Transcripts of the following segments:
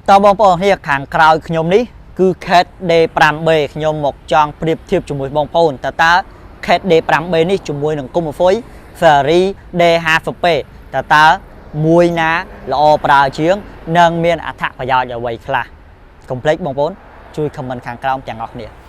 តើបងប្អូនគ្នាខាងក្រោយខ្ញុំនេះគឺ Cat D5B ខ្ញុំមកចង់ប្រៀបធៀបជាមួយបងប្អូនតើ Cat D5B នេះជាមួយនឹងគុំហ្វុយ Ferrari D50P តើមួយណាល្អប្រើជាងនិងមានអត្ថប្រយោជន៍អ្វីខ្លះកុំភ្លេចបងប្អូនជួយ comment ខាងក្រោមទាំងអស់គ្នា។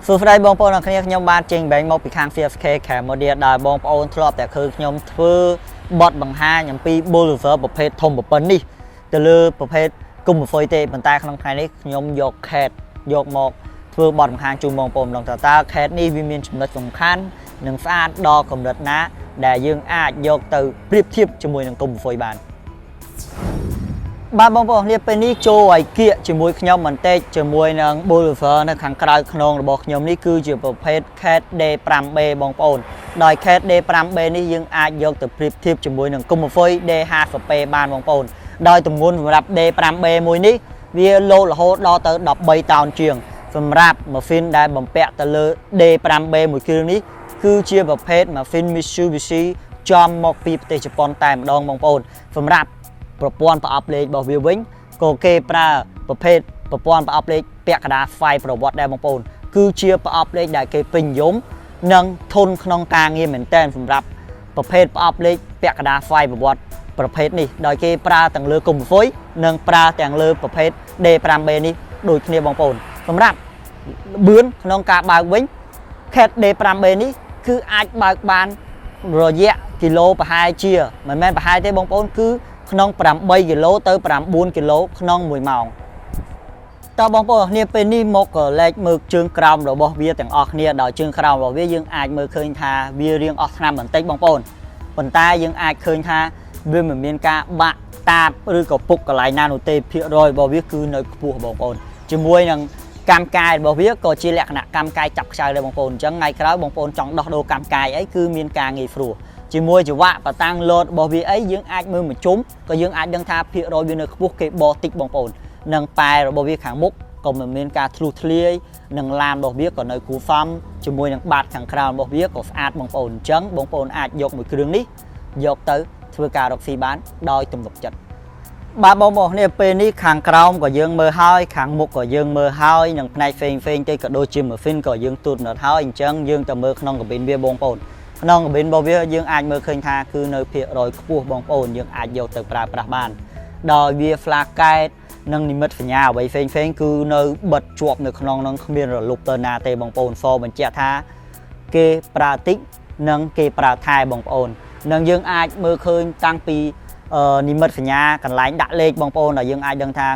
សួស្តីបងប្អូនអរគ្នាខ្ញុំបាទចេញបែងមកពីខាង CSK Cambodia ដែលបងប្អូនធ្លាប់តែឃើញខ្ញុំធ្វើបទបង្ហាញអំពី Bulldozer ប្រភេទធំប្រពន្ធនេះទៅលើប្រភេទគុំហ្វុយទេប៉ុន្តែក្នុងថ្ងៃនេះខ្ញុំយក Cat យកមកធ្វើបទបង្ហាញជូនបងប្អូនម្ដងតើ Cat នេះវាមានចំណុចសំខាន់និងស្អាតដល់កម្រិតណាដែលយើងអាចយកទៅប្រៀបធៀបជាមួយនឹងគុំហ្វុយបាន។ បាទបងប្អូនគ្នាពេលនេះចូលឲ្យគៀកជាមួយខ្ញុំបន្តិចជាមួយនឹង Bulldozer នៅខាងក្រៅខ្នងរបស់ខ្ញុំនេះគឺជាប្រភេទ Cat D5B បងប្អូនដោយ Cat D5B នេះយើងអាចយកទៅប្រៀបធៀបជាមួយនឹង Kumafui D50P បានបងប្អូនដោយទម្ងន់សម្រាប់ D5B មួយនេះវាលោតរហូតដល់ទៅ13តោនជាងសម្រាប់ម៉ាស៊ីនដែលបំពាក់ទៅលើ D5B មួយគ្រឿងនេះគឺជាប្រភេទម៉ាស៊ីន Mitsubishi ចំមកពីប្រទេសជប៉ុនតែម្ដងបងប្អូនសម្រាប់ ប្រព័ន្ធប្រអប់លេខរបស់វាវិញក៏គេប្រើប្រភេទប្រព័ន្ធប្រអប់លេខពាក់កណ្ដាលស្វ័យប្រវត្តិដែរបងប្អូនគឺជាប្រអប់លេខដែលគេពេញនិយមនិងធន់ក្នុងការងារមែនទែនសម្រាប់ប្រភេទប្រអប់លេខពាក់កណ្ដាលស្វ័យប្រវត្តិប្រភេទនេះដោយគេប្រើទាំងលើគុំហ្វុយនិងប្រើទាំងលើប្រភេទ D5B នេះដូចគ្នាបងប្អូនសម្រាប់លបឿនក្នុងការបើកវិញ Cat D5B នេះគឺអាចបើកបានរយៈគីឡូប្រហែលជាមិនមែនប្រហែលទេបងប្អូនគឺក្នុង8គីឡូទៅ9គីឡូក្នុង1ម៉ោងតើបងប្អូនគ្នាពេលនេះមកក៏លែកមើលជើងក្រោមរបស់វាទាំងអស់គ្នាដោយជើងក្រោមរបស់វាយើងអាចមើលឃើញថាវារៀងអស់ឆ្នាំបន្តិចបងប្អូនប៉ុន្តែយើងអាចឃើញថាវាមិនមានការបាក់តាបឬក៏ពុកកន្លែងណានោះទេភាគរយរបស់វាគឺនៅខ្ពស់បងប្អូនជាមួយនឹង កម្មកាយរបស់វាក៏ជាលក្ខណៈកម្មកាយចាប់ខ្ចៅដែរបងប្អូនអញ្ចឹងថ្ងៃក្រោយបងប្អូនចង់ដោះដូរកម្មកាយអីគឺមានការងាយស្រួលជាមួយចង្វាក់បតាំងលោតរបស់វាអីយើងអាចមើលមួយជុំក៏យើងអាចដឹងថាភាគរយវានៅខ្ពស់គេបតិចបងប្អូននិងប៉ែរបស់វាខាងមុខក៏មិនមានការធ្លុះធ្លាយនិងឡានរបស់វាក៏នៅគួរសមជាមួយនឹងបាតខាងក្រៅរបស់វាក៏ស្អាតបងប្អូនអញ្ចឹងបងប្អូនអាចយកមួយគ្រឿងនេះយកទៅធ្វើការរកស៊ីបានដោយទំនុកចិត្ត។ បាទបងប្អូនគ្នាពេលនេះខាងក្រោមក៏យើងមើលហើយខាងមុខក៏យើងមើលហើយនិងផ្នែកផ្សេងផ្សេងទេក៏ដូចជាម៉ាស៊ីនក៏យើងទូតនៅហើយអញ្ចឹងយើងទៅមើលក្នុងកាប៊ីនវាបងប្អូនក្នុងកាប៊ីនរបស់វាយើងអាចមើលឃើញថាគឺនៅភាគរយខ្ពស់បងប្អូនយើងអាចយកទៅប្រើប្រាស់បានដោយវា ផ្លាកែតនិងនិមិត្តសញ្ញាអ្វីផ្សេងផ្សេងគឺនៅបិទជាប់នៅក្នុងនឹងគ្មានរលុបទៅណាទេបងប្អូនសបញ្ជាក់ថាគេប្រើតិចនិងគេប្រើថែបងប្អូននិងយើងអាចមើលឃើញតាំងពី និមិត្តសញ្ញាកន្លែងដាក់លេខបងប្អូនដែលយើងអាចដឹងថា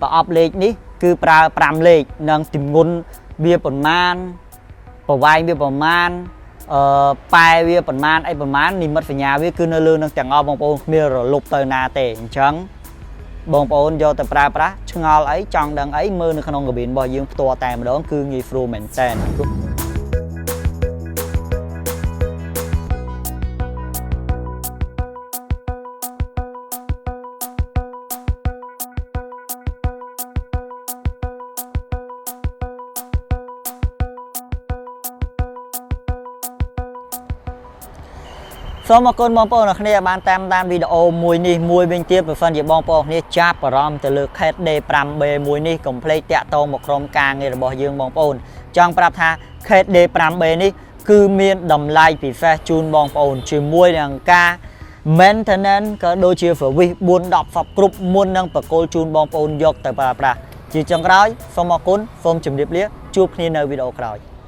ប្រអប់លេខនេះគឺប្រើ5លេខនិងទម្ងន់វាប៉ុន្មានប្រវែងវាប៉ុន្មានប៉ែវាប៉ុន្មានអីប៉ុន្មាននិមិត្តសញ្ញាវាគឺនៅលើនឹងទាំងអស់បងប្អូនគ្មានរលុបទៅណាទេអញ្ចឹងបងប្អូនយកទៅប្រើប្រាស់ឆ្ងល់អីចង់ដឹងអីមើលនៅក្នុងកាប៊ីនរបស់យើងផ្ទាល់តែម្ដងគឺងាយស្រួលមែនតើ។ សូមអរគុណបងប្អូនអរគ្នាបានតាមដានវីដេអូមួយនេះមួយវិញទៀតបើសិនជាបងប្អូនគ្នាចាប់អារម្មណ៍ទៅលើ Cat D5B មួយនេះកុំភ្លេចតាក់ទងមកក្រុមការងាររបស់យើងបងប្អូនចង់ប្រាប់ថា Cat D5B នេះគឺមានតម្លៃពិសេសជូនបងប្អូនជាមួយនឹងការ maintenance ក៏ដូចជា service 4 10សពគ្រប់មុននឹងប្រគល់ជូនបងប្អូនយកទៅប្រើប្រាស់ជាចុងក្រោយសូមអរគុណសូមជម្រាបលាជួបគ្នានៅវីដេអូក្រោយ។